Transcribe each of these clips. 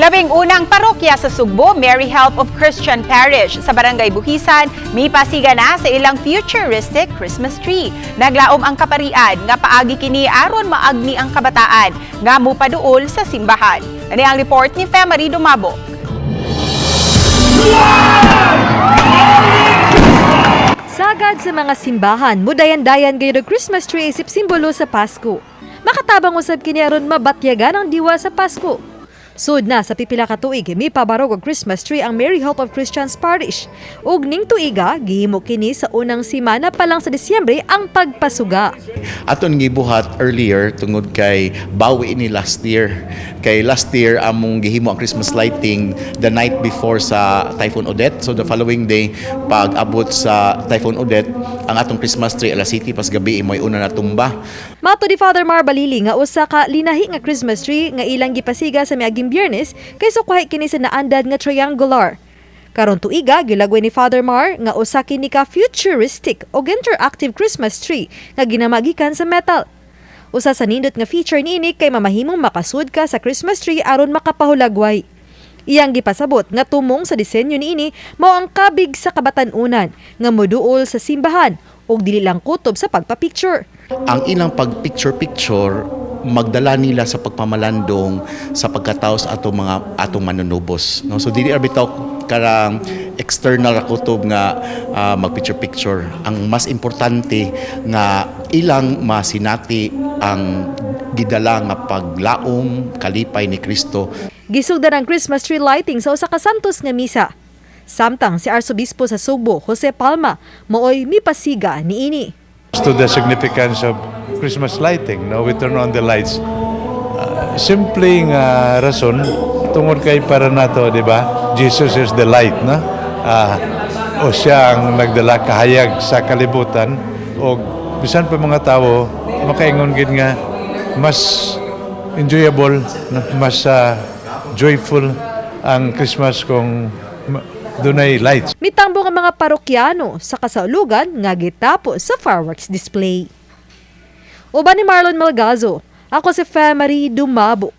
Labing unang parokya sa Sugbo, Mary Help of Christian Parish sa Barangay Buhisan, mipasiga na sa ilang futuristic Christmas tree. Naglaom ang kaparian nga paagi kini aron maagni ang kabataan nga mupaduol sa simbahan. Ani ang report ni Femary Dumabo. Sagad sa mga simbahan, mudayan-dayan gayud og Christmas tree isip simbolo sa Pasko. Makatabang usab kini aron mabatyagan ang diwa sa Pasko. Sud na sa pipila ka tuig, mipabarog og Christmas tree ang Mary Help of Christians Parish. Ug ning tuiga, gihimo kini sa unang simana pa lang sa Disyembre ang pagpasuga. Aton gibuhat earlier tungod kay bawi ni last year. Kay last year among gihimo ang Christmas lighting the night before sa Typhoon Odette. So the following day, pag abot sa Typhoon Odette, ang atong Christmas tree alas 7 pas gabi mo'y una natumba. Mato ni Father Mar Balili nga usa ka linahi nga Christmas tree nga ilang gipasiga sa miaging Biyernes kay sukwahi kini sa naandad nga triangular. Karon tuiga, gilagway ni Father Mar nga usa kini ka futuristic og interactive Christmas tree nga ginamagikan sa metal. Usa sa nindot nga feature niini kay mamahimong makasud ka sa Christmas tree aron makapahulagway. Iyang gipasabot nga tumong sa disenyo niini mao ang kabig sa kabatan-unan nga moduol sa simbahan ug dili lang kutob sa pagpa-picture. Ang ilang pag-picture-picture magdala nila sa pagpamalandong sa pagkatao sa atong mga atong manunubos, no? So dili ra bitaw karang external ra kutob nga mag-picture-picture. Ang mas importante nga ilang masinati ang gidala nga paglaom, kalipay ni Kristo. Gisugdan ang Christmas tree lighting sa usa ka santos nga misa. Samtang si Arsobispo sa Sugbo, Jose Palma, mooy mipasiga niini. To the significance of Christmas lighting, no? We turn on the lights. Simpleng rason tungod kay para nato, di ba? Jesus is the light, no? O siya ang nagdala kahayag sa kalibutan o bisan pa mga tao makaingon gid nga mas enjoyable, no? Mas joyful ang Christmas kung dunay lights. Mitambong ang mga parokyano sa kasaulugan nga gitapos sa fireworks display. Uban ni Marlon Malgazo, ako si Femary Dumabok.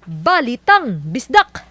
Balitang Bisdak!